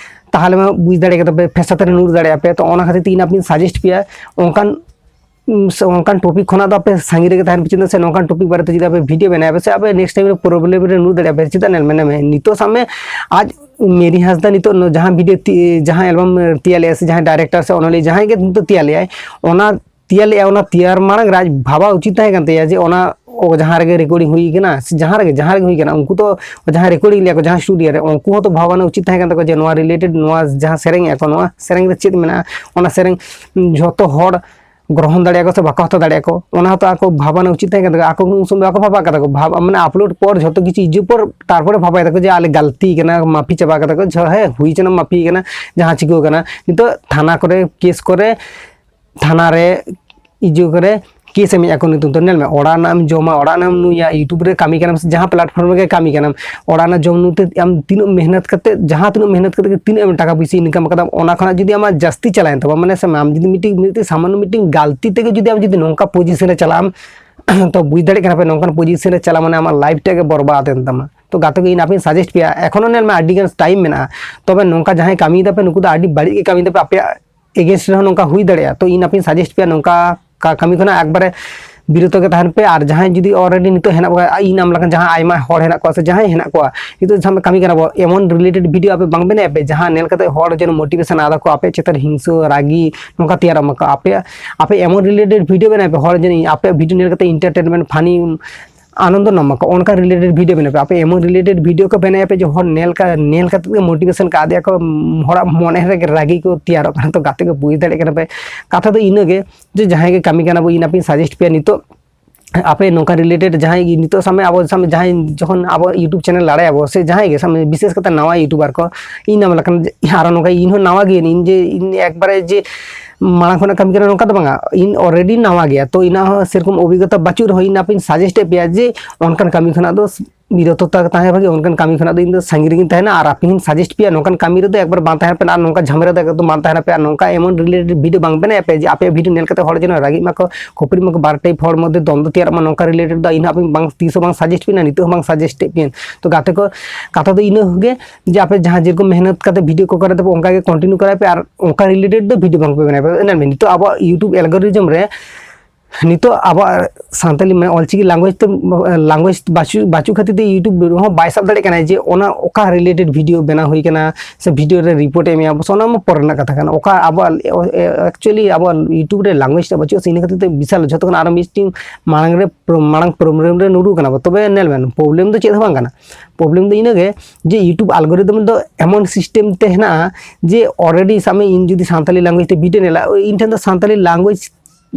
ᱛᱟᱦᱚᱞᱮ ᱢᱟ ᱵᱩᱡᱽ ᱫᱟᱲᱮ ᱠᱟᱫᱟ ᱯᱮ, ᱯᱷᱮᱥᱟ ᱛᱮ ᱱᱩᱨ ᱫᱟᱲᱮᱭᱟᱜᱼᱟ ᱯᱮ᱾ ᱛᱚ ᱚᱱᱟ ᱠᱷᱟᱹᱛᱤᱨ ᱛᱮ ᱤᱧ ᱟᱯᱮᱧ ᱥᱟᱡᱮᱥᱴ ᱯᱮᱭᱟ, ᱚᱱᱠᱟᱱ ᱩᱢ, ᱥᱮ ᱚᱱᱠᱟᱱ ᱴᱚᱯᱤᱠ ᱠᱷᱚᱱᱟᱜ ᱫᱚ ᱟᱯᱮ ᱥᱟᱺᱜᱤᱧ ᱨᱮᱜᱮ ᱛᱟᱦᱮᱱ ᱯᱮ᱾ ᱪᱮᱫᱟᱜ ᱥᱮ ᱱᱚᱝᱠᱟᱱ ᱴᱚᱯᱤᱠ ᱵᱟᱨᱮᱛᱮ ᱡᱩᱫᱤ ᱟᱯᱮ ᱵᱷᱤᱰᱤᱭᱳ ᱵᱮᱱᱟᱣ ᱯᱮ ᱥᱮ, ᱟᱯᱮ ᱱᱮᱠᱥᱴ ᱴᱟᱭᱤᱢ ᱨᱮ ᱯᱨᱚᱵᱞᱮᱢ ᱨᱮ ᱱᱩᱨ ᱫᱟᱲᱮᱭᱟᱜᱼᱟ ᱯᱮ᱾ ᱪᱮᱫᱟᱜ ᱧᱮᱞ ᱢᱮ, ᱧᱮᱞ ᱢᱮ, ᱱᱤᱛᱚᱜ ᱥᱟᱵ ᱢᱮ, ᱟᱡ ᱢᱮᱨᱤ ᱦᱟᱸᱥᱫᱟ ᱱᱤᱛᱚᱜ ᱱᱚ-, ᱡᱟᱦᱟᱸ ᱵᱷᱤᱰᱤᱭᱳ ᱛᱤ-, ᱡᱟᱦᱟᱸ ᱮᱞᱵᱟᱢ ᱛᱮᱭᱟᱨ ᱞᱮᱜᱼᱟ ᱥᱮ ᱡᱟᱦᱟᱸᱭ ᱰᱟᱭᱨᱮᱠᱴᱚᱨ ᱥᱮ ᱚᱱᱚᱞᱤᱭᱟᱹ ᱡᱟᱦᱟᱸᱭ ᱜᱮ ᱱᱤᱛᱚᱜ ᱛᱮᱭᱟᱨ ᱞᱮᱜᱼᱟᱭ, ᱚᱱᱟ ᱛᱮᱭᱟᱨ ᱞᱮᱜᱼᱟ, ᱚᱱᱟ ᱛᱮᱭᱟᱨ ᱢᱟᱲᱟᱝ ᱨᱮ ᱟᱡ ᱵᱷᱟᱵᱟ ᱩᱪᱤᱛ ᱛᱟᱦᱮᱸ ᱠᱟᱱ ᱛᱟᱭᱟ ᱡᱮ ᱚᱱᱟ ᱚ, ᱡᱟᱦᱟᱸ ᱨᱮᱜᱮ ᱨᱮᱠᱚᱨᱰᱤᱝ ᱦᱩᱭ ᱠᱟᱱᱟ ᱥᱮ ᱡᱟᱦᱟᱸ ᱨᱮᱜᱮ, ᱡᱟᱦᱟᱸ ᱨᱮᱜᱮ ᱦᱩᱭ ᱠᱟᱱᱟ, ᱩᱱᱠᱩ ᱛᱚ ᱡᱟᱦᱟᱸ ᱨᱮᱠᱚᱨᱰᱤᱝ ᱞᱮᱜᱼᱟ ᱠᱚ ᱡᱟᱦᱟᱸ ᱥᱴᱩᱰᱤᱭᱳ ᱨᱮ, ᱩᱱᱠᱩ ᱦᱚᱸᱛᱚ ᱵᱷᱟᱵᱟᱱᱟ ᱩᱪᱤᱛ ᱛᱟᱦᱮᱸ ᱠᱟᱱ ᱛᱟᱠᱚᱣᱟ ᱡᱮ ᱱᱚᱣᱟ ᱨᱤᱞᱮᱴᱮᱰ, ᱱᱚᱣᱟ ᱡᱟᱦᱟᱸ ᱥᱮᱨᱮᱧ ᱮᱜᱼᱟ ᱠᱚ, ᱱᱚᱣᱟ ᱥᱮᱨᱮᱧ ᱨᱮ ᱪᱮᱫ ᱢᱮᱱᱟᱜᱼᱟ, ᱚᱱᱟ ᱥᱮᱨᱮᱧ ᱡᱷᱚᱛᱚ ᱦᱚᱲ ᱜᱨᱚᱦᱚᱱ ᱫᱟᱲᱮᱭᱟᱜᱼᱟ ᱠᱚ ᱥᱮ ᱵᱟᱠᱚ ᱦᱟᱛᱟᱣ ᱫᱟᱲᱮᱭᱟᱜᱼᱟ ᱠᱚ, ᱚᱱᱟ ᱦᱚᱸᱛᱚ ᱟᱠᱚ ᱵᱷᱟᱵᱟᱱᱟ ᱩᱪᱤᱛ ᱛᱟᱦᱮᱸ ᱠᱟᱱ ᱛᱟᱠᱚᱣᱟ᱾ ᱟᱠᱚ ᱩᱱ ᱥᱚᱢᱚᱭ ᱵᱟᱠᱚ ᱵᱷᱟᱵᱟ ᱠᱟᱫᱟ ᱠᱚ, ᱵᱷᱟᱵ-, ᱢᱟᱱᱮ ᱟᱯᱞᱳᱰ ᱯᱚᱨ ᱡᱷᱚᱛᱚ ᱠᱤᱪᱷᱩ ᱤᱡᱩ ᱯᱚᱨ ᱛᱟᱨᱯᱚᱨᱮ ᱵᱷᱟᱵᱟᱭ ᱫᱟᱠᱚ ᱡᱮ ᱟᱞᱮ ᱜᱟᱞᱛᱤ ᱠᱟᱱᱟ, ᱢᱟᱯᱷᱤ ᱪᱟᱵᱟ ᱠᱟᱫᱟ ᱠᱚ, ᱡᱷᱚ-, ᱦᱮᱸ ᱦᱩᱭ ᱠᱟᱱᱟ, ᱢᱟᱯᱷᱤ ᱠᱟᱱᱟ, ᱡᱟᱦᱟᱸ ᱪᱤᱠᱟᱹ ᱠᱟᱱᱟ᱾ ᱱᱤᱛᱚᱜ ᱛᱷᱟᱱᱟ ᱠᱚᱨᱮ ᱠᱮᱥ ᱠᱚᱨᱮ, ᱛᱷᱟᱱᱟ ᱨᱮ ᱤᱡᱩ ᱠᱚᱨᱮ ᱠᱮᱥ ᱮᱢ ᱮᱫᱼᱟ ᱠᱚ ᱱᱤᱛᱚᱜ ᱫᱚ᱾ ᱧᱮᱞ ᱢᱮ, ᱚᱲᱟᱜ ᱨᱮᱱᱟᱜ ᱮᱢ ᱡᱚᱢᱟ, ᱚᱲᱟᱜ ᱨᱮᱱᱟᱜ ᱮᱢ ᱧᱩᱭᱟ, YouTube ᱨᱮ ᱠᱟᱹᱢᱤ ᱠᱟᱱᱟᱢ ᱥᱮ ᱡᱟᱦᱟᱸ platform ᱨᱮᱜᱮ ᱠᱟᱹᱢᱤ ᱠᱟᱱᱟᱢ, ᱚᱲᱟᱜ ᱨᱮᱱᱟᱜ ᱡᱚᱢ ᱧᱩ ᱛᱮ ᱟᱢ ᱛᱤᱱᱟᱹᱜ ᱢᱮᱦᱱᱚᱛ ᱠᱟᱛᱮ, ᱡᱟᱦᱟᱸ ᱛᱤᱱᱟᱹᱜ ᱢᱮᱦᱱᱚᱛ ᱠᱟᱛᱮ ᱜᱮ ᱛᱤᱱᱟᱹᱜ ᱮᱢ ᱴᱟᱠᱟ ᱯᱚᱭᱥᱟ ᱤᱱᱠᱟᱢ ᱠᱟᱫᱟᱢ, ᱚᱱᱟ ᱠᱷᱚᱱᱟᱜ ᱡᱩᱫᱤ ᱟᱢᱟᱜ ᱡᱟᱹᱥᱛᱤ ᱪᱟᱞᱟᱣᱮᱱ ᱛᱟᱢᱟ, ᱢᱟᱱᱮ ᱥᱟᱵ ᱢᱮ, ᱟᱢ ᱡᱩᱫᱤ ᱢᱤᱫᱴᱤᱡ, ᱢᱤᱫᱴᱤᱡ ᱥᱟᱢᱟᱱᱱᱚ ᱢᱤᱫᱴᱤᱡ ᱜᱟᱞᱛᱤ ᱛᱮᱜᱮ ᱡᱩᱫᱤ ᱟᱢ ᱡᱩᱫᱤ ᱱᱚᱝᱠᱟ ᱯᱚᱡᱤᱥᱚᱱ ᱨᱮ ᱪᱟᱞᱟᱜ ᱟᱢ, ᱛᱚ ᱵᱩᱡᱽ ᱫᱟᱲᱮᱭᱟᱜ ᱠᱟᱱᱟ ᱯᱮ, ᱱᱚᱝᱠᱟᱱ ᱯᱚᱡᱤᱥᱚᱱ ᱨᱮ ᱪᱟᱞᱟᱣ ᱢᱟᱱᱮ ᱟᱢᱟᱜ ᱞᱟᱭᱤᱯᱷ ᱴᱟᱜ ᱜᱮ ᱵᱚᱨᱵᱟᱫ ᱮᱱ ᱛᱟᱢᱟ᱾ ᱛᱚ ᱜᱟᱛᱮ ᱠᱚ, ᱤᱧ ᱟᱯᱮᱧ ᱥᱟᱡᱮᱥᱴ ᱯᱮᱭᱟ, ᱮᱠᱷᱚᱱᱳ ᱧᱮᱞ ᱢᱮ, ᱟᱹᱰᱤ ᱜᱟᱱ ᱴᱟᱭᱤᱢ ᱢᱮᱱᱟᱜᱼᱟ, ᱛᱚᱵᱮ ᱱᱚᱝᱠᱟ ᱡᱟᱦᱟᱸᱭ ᱠᱟᱹᱢᱤᱭ ᱫᱟᱯᱮ, ᱱᱩᱠᱩ ᱫᱚ ᱟᱹᱰᱤ ᱵᱟᱹᱲᱤᱡ ᱜᱮ ᱠᱟᱹᱢᱤᱭ ᱫᱟᱯᱮ, ᱟᱯᱮᱭᱟᱜ against ᱨᱮᱦᱚᱸ ᱱᱚᱝᱠᱟ ᱦᱩᱭ ᱫᱟᱲᱮᱭᱟᱜᱼᱟ᱾ ᱛᱚ ᱤᱧ ᱟᱯᱮᱧ ᱥᱟᱡᱮᱥᱴ ᱯᱮᱭᱟ, ᱱᱚᱝᱠᱟ ᱠᱟ-, ᱠᱟᱹᱢᱤ ᱠᱷᱚᱱᱟᱜ ᱮᱠᱵᱟᱨᱮ ᱵᱤᱨᱚᱛᱚ ᱜᱮ ᱛᱟᱦᱮᱱ ᱯᱮ᱾ ᱟᱨ ᱡᱟᱦᱟᱸᱭ ᱡᱩᱫᱤ already ᱱᱤᱛᱚᱜ ᱦᱮᱱᱟᱜ ᱠᱚᱣᱟ, ᱤᱧ ᱟᱢ ᱞᱮᱠᱟᱱ ᱡᱟᱦᱟᱸ ᱟᱭᱢᱟ ᱦᱚᱲ ᱦᱮᱱᱟᱜ ᱠᱚᱣᱟ ᱥᱮ ᱡᱟᱦᱟᱸᱭ ᱦᱮᱱᱟᱜ ᱠᱚᱣᱟ, ᱱᱤᱛᱚᱜ ᱥᱟᱵ ᱢᱮ ᱠᱟᱹᱢᱤ ᱠᱟᱱᱟ ᱵᱚ, ᱮᱢᱚᱱ ᱨᱤᱞᱮᱴᱮᱰ ᱵᱷᱤᱰᱤᱭᱳ ᱟᱯᱮ ᱵᱟᱝ ᱵᱮᱱᱟᱣ ᱯᱮ ᱡᱟᱦᱟᱸ ᱧᱮᱞ ᱠᱟᱛᱮ ᱦᱚᱲ ᱡᱮᱱᱚ ᱢᱳᱴᱤᱵᱷᱮᱥᱚᱱ ᱟᱫᱟ ᱠᱚ, ᱟᱯᱮ ᱪᱮᱛᱟᱱ ᱦᱤᱝᱥᱟᱹ ᱨᱟᱹᱜᱤ ᱱᱚᱝᱠᱟ ᱛᱮᱭᱟᱨᱚᱜ ᱢᱟᱠᱚ᱾ ᱟᱯᱮ, ᱟᱯᱮ ᱮᱢᱚᱱ ᱨᱤᱞᱮᱴᱮᱰ ᱵᱷᱤᱰᱤᱭᱳ ᱵᱮᱱᱟᱣ ᱯᱮ, ᱦᱚᱲ ᱡᱮᱱᱚ ᱟᱯᱮᱭᱟᱜ ᱵᱷᱤᱰᱤᱭᱳ ᱧᱮᱞ ᱠᱟᱛᱮ entertainment, funny ᱟᱱᱚᱱᱫᱚ ᱱᱟᱢᱟ ᱠᱚ, ᱚᱱᱠᱟ ᱨᱤᱞᱮᱴᱮᱰ ᱵᱷᱤᱰᱤᱭᱳ ᱵᱮᱱᱟᱣ ᱯᱮ᱾ ᱟᱯᱮ ᱮᱢᱚᱱ ᱨᱤᱞᱮᱴᱮᱰ ᱵᱷᱤᱰᱤᱭᱳ ᱠᱚ ᱵᱮᱱᱟᱣ ᱯᱮ ᱡᱮ ᱦᱚᱲ ᱧᱮᱞ ᱠᱟ-, ᱧᱮᱞ ᱠᱟᱛᱮ ᱜᱮ ᱢᱳᱴᱤᱵᱷᱮᱥᱚᱱ ᱠᱚ ᱟᱫᱮᱜᱼᱟ ᱠᱚ, ᱩᱢ, ᱦᱚᱲᱟᱜ ᱢᱚᱱᱮ ᱨᱮᱜᱮ ᱨᱟᱹᱜᱤ ᱠᱚ ᱛᱮᱭᱟᱨᱚᱜ ᱠᱟᱱᱟ᱾ ᱛᱚ ᱜᱟᱛᱮ ᱠᱚ ᱵᱩᱡᱽ ᱫᱟᱲᱮᱭᱟᱜ ᱠᱟᱱᱟ ᱯᱮ, ᱠᱟᱛᱷᱟ ᱫᱚ ᱤᱱᱟᱹᱜᱮ ᱡᱮ ᱡᱟᱦᱟᱸᱭ ᱜᱮ ᱠᱟᱹᱢᱤ ᱠᱟᱱᱟ ᱵᱚ, ᱤᱧ ᱟᱯᱮᱧ ᱥᱟᱡᱮᱥᱴ ᱯᱮᱭᱟ ᱱᱤᱛᱚᱜ ᱟᱯᱮ ᱱᱚᱝᱠᱟ ᱨᱤᱞᱮᱴᱮᱰ ᱡᱟᱦᱟᱸᱭ ᱜᱮ ᱱᱤᱛᱚᱜ ᱥᱟᱢᱮ ᱟᱵᱚ ᱥᱟᱢᱮ ᱡᱟᱦᱟᱸᱭ ᱡᱚᱠᱷᱚᱱ ᱟᱵᱚ YouTube ᱪᱮᱱᱮᱞ ᱞᱟᱲᱟᱭᱟᱵᱚ ᱥᱮ ᱡᱟᱦᱟᱸᱭ ᱜᱮ ᱥᱟᱢᱮ ᱵᱤᱥᱮᱥ ᱠᱟᱛᱮ ᱱᱟᱣᱟ ᱭᱩᱴᱩᱵᱟᱨ ᱠᱚ, ᱤᱧ ᱱᱟᱣᱟ ᱞᱮᱠᱟᱱ ᱡᱮ ᱟᱨᱚ ᱱᱚᱝᱠᱟ ᱤᱧ ᱦᱚᱸ ᱱᱟᱣᱟ ᱜᱮᱭᱟᱹᱧ, ᱤᱧ ᱡᱮ ᱤᱧ ᱮᱠᱵᱟᱨᱮ ᱡᱮ ᱢᱟᱲᱟᱝ ᱠᱷᱚᱱᱟᱜ ᱠᱟᱹᱢᱤ ᱠᱟᱱᱟ ᱱᱚᱝᱠᱟ ᱫᱚ ᱵᱟᱝᱟ, ᱤᱧ ᱚᱞᱨᱮᱰᱤ ᱱᱟᱣᱟ ᱜᱮᱭᱟ, ᱛᱚ ᱤᱧᱟᱹᱜ ᱦᱚᱸ ᱥᱮᱨᱚᱠᱚᱢ ᱚᱵᱷᱤᱜᱽᱜᱚᱛᱟ ᱵᱟᱹᱪᱩᱜ ᱨᱮᱦᱚᱸ ᱤᱧ ᱟᱯᱮᱧ ᱥᱟᱡᱮᱥᱴ ᱮᱫ ᱯᱮᱭᱟ ᱡᱮ ᱚᱱᱠᱟᱱ ᱠᱟᱹᱢᱤ ᱠᱷᱚᱱᱟᱜ ᱫᱚ ᱵᱤᱨᱚᱛᱚ ᱛᱟ-, ᱛᱟᱦᱮᱸ ᱵᱷᱟᱜᱤ, ᱚᱱᱠᱟᱱ ᱠᱟᱹᱢᱤ ᱠᱷᱚᱱᱟᱜ ᱫᱚ ᱤᱧ ᱫᱚ ᱥᱟᱺᱜᱤᱧ ᱨᱮᱜᱤᱧ ᱛᱟᱦᱮᱱᱟ᱾ ᱟᱨ ᱟᱯᱮ ᱦᱚᱸᱧ ᱥᱟᱡᱮᱥᱴ ᱯᱮᱭᱟ ᱱᱚᱝᱠᱟᱱ ᱠᱟᱹᱢᱤ ᱨᱮᱫᱚ ᱮᱠᱵᱟᱨ ᱵᱟᱝ ᱛᱟᱦᱮᱱ ᱯᱮ, ᱟᱨ ᱱᱚᱝᱠᱟ ᱡᱷᱟᱢᱮᱞᱟ ᱫᱚ ᱮᱠᱫᱚᱢ ᱵᱟᱝ ᱛᱟᱦᱮᱱ ᱯᱮ, ᱟᱨ ᱱᱚᱝᱠᱟ ᱮᱢᱚᱱ ᱨᱤᱞᱮᱴᱮᱰ ᱵᱷᱤᱰᱤᱭᱳ ᱵᱟᱝ ᱵᱮᱱᱟᱣ ᱯᱮ ᱡᱮ ᱟᱯᱮᱭᱟᱜ ᱵᱷᱤᱰᱤᱭᱳ ᱧᱮᱞ ᱠᱟᱛᱮ ᱦᱚᱲ ᱡᱮᱱᱚ ᱨᱟᱹᱜᱤᱜ ᱢᱟᱠᱚ, ᱠᱷᱟᱹᱯᱟᱹᱨᱤᱜ ᱢᱟᱠᱚ, ᱵᱟᱨ ᱴᱟᱭᱤᱯ ᱦᱚᱲ ᱢᱚᱫᱽᱫᱷᱮ ᱫᱚᱱᱫᱚ ᱛᱮᱭᱟᱨᱚᱜ ᱢᱟ, ᱱᱚᱝᱠᱟ ᱨᱤᱞᱮᱴᱮᱰ ᱫᱚ ᱤᱧ ᱦᱚᱸ ᱟᱯᱮ ᱵᱟᱝ, ᱛᱤᱥ ᱦᱚᱸ ᱵᱟᱝ ᱥᱟᱡᱮᱥᱴ ᱯᱮᱭᱟ, ᱱᱤᱛᱚᱜ ᱦᱚᱸ ᱵᱟᱝ ᱥᱟᱡᱮᱥᱴ ᱮᱫ ᱯᱮᱭᱟ᱾ ᱛᱚ ᱜᱟᱛᱮ ᱠᱚ, ᱠᱟᱛᱷᱟ ᱫᱚ ᱤᱱᱟᱹ ᱜᱮ ᱡᱮ ᱟᱯᱮ ᱡᱟᱦᱟᱸ ᱡᱮᱨᱚᱠᱚᱢ ᱢᱮᱦᱱᱚᱛ ᱠᱟᱛᱮ ᱵᱷᱤᱰᱤᱭᱳ ᱠᱚ ᱠᱚᱨᱟᱣ ᱫᱟᱯᱮ ᱚᱱᱠᱟ ᱜᱮ ᱠᱚᱱᱴᱤᱱᱤᱭᱩ ᱠᱚᱨᱟᱣ ᱯᱮ, ᱟᱨ ᱚᱱᱠᱟ ᱨᱤᱞᱮᱴᱮᱰ ᱫᱚ ᱵᱷᱤᱰᱤᱭᱳ ᱵᱟᱝ ᱯᱮ ᱵᱮᱱᱟᱣ ᱯᱮ᱾ ᱮᱱᱮ ᱱᱤᱛᱚᱜ ᱟᱵᱚᱣᱟᱜ YouTube ᱮᱞᱜᱳᱨᱤᱡᱚᱢ ᱨᱮ ᱱᱤᱛᱚᱜ ᱟᱵᱚᱣᱟᱜ ᱥᱟᱱᱛᱟᱞᱤ ᱢᱟᱱᱮ ᱚᱞᱪᱤᱠᱤ ᱞᱟᱝᱜᱩᱭᱮᱡᱽ ᱛᱮ, ᱞᱟᱝᱜᱩᱭᱮᱡᱽ ᱵᱟᱹᱪᱩᱜ, ᱵᱟᱹᱪᱩᱜ ᱠᱷᱟᱹᱛᱤᱨ ᱛᱮ YouTube ᱦᱚᱸ ᱵᱟᱭ ᱥᱟᱵ ᱫᱟᱲᱮᱭᱟᱜ ᱠᱟᱱᱟ ᱡᱮ ᱚᱱᱟ ᱚᱠᱟ ᱨᱤᱞᱮᱴᱮᱰ ᱵᱷᱤᱰᱤᱭᱳ ᱵᱮᱱᱟᱣ ᱦᱩᱭ ᱠᱟᱱᱟ ᱥᱮ ᱵᱷᱤᱰᱤᱭᱳ ᱨᱮ ᱨᱤᱯᱳᱨᱴ ᱮ ᱮᱢᱮᱭᱟ, ᱵᱚᱥ ᱚᱱᱟ ᱢᱟ ᱯᱚᱨᱮ ᱨᱮᱱᱟᱜ ᱠᱟᱛᱷᱟ ᱠᱟᱱᱟ᱾ ᱚᱠᱟ ᱟᱵᱚᱣᱟᱜ, actually ᱟᱵᱚᱣᱟᱜ YouTube ᱨᱮ ᱞᱟᱝᱜᱩᱭᱮᱡᱽ ᱴᱟ ᱵᱟᱹᱪᱩᱜᱼᱟ ᱥᱮ, ᱤᱱᱟᱹ ᱠᱷᱟᱹᱛᱤᱨ ᱛᱮ ᱵᱤᱥᱟᱞ ᱡᱷᱚᱛᱚ ᱠᱷᱚᱱ ᱟᱨᱚ ᱢᱤᱫᱴᱤᱱ ᱢᱟᱲᱟᱝ ᱨᱮ ᱯᱨᱚ-, ᱢᱟᱲᱟᱝ ᱯᱨᱚᱵᱞᱮᱢ ᱨᱮ ᱧᱩᱨᱩ ᱠᱟᱱᱟ ᱵᱚ᱾ ᱛᱚᱵᱮ ᱧᱮᱞ ᱵᱮᱱ, ᱯᱨᱚᱵᱞᱮᱢ ᱫᱚ ᱪᱮᱫ ᱦᱚᱸ ᱵᱟᱝ ᱠᱟᱱᱟ᱾ ᱯᱨᱚᱵᱞᱮᱢ ᱫᱚ ᱤᱱᱟᱹᱜᱮ ᱡᱮ YouTube ᱟᱞᱜᱳᱨᱤᱫᱚᱢ ᱫᱚ ᱮᱢᱚᱱ ᱥᱤᱥᱴᱮᱢ ᱛᱮ ᱦᱮᱱᱟᱜᱼᱟ ᱡᱮ already ᱥᱟᱵ ᱢᱮ ᱤᱧ ᱡᱩᱫᱤ ᱥᱟᱱᱛᱟᱞᱤ ᱞᱟᱝᱜᱩᱭᱮᱡᱽ ᱛᱮ ᱵᱷᱤᱰᱤᱭᱳ ᱧᱮᱞᱟ, ᱤᱧ ᱴᱷᱮᱱ ᱫᱚ ᱥᱟᱱᱛᱟᱞᱤ ᱞᱟᱝᱜᱩᱭᱮᱡᱽ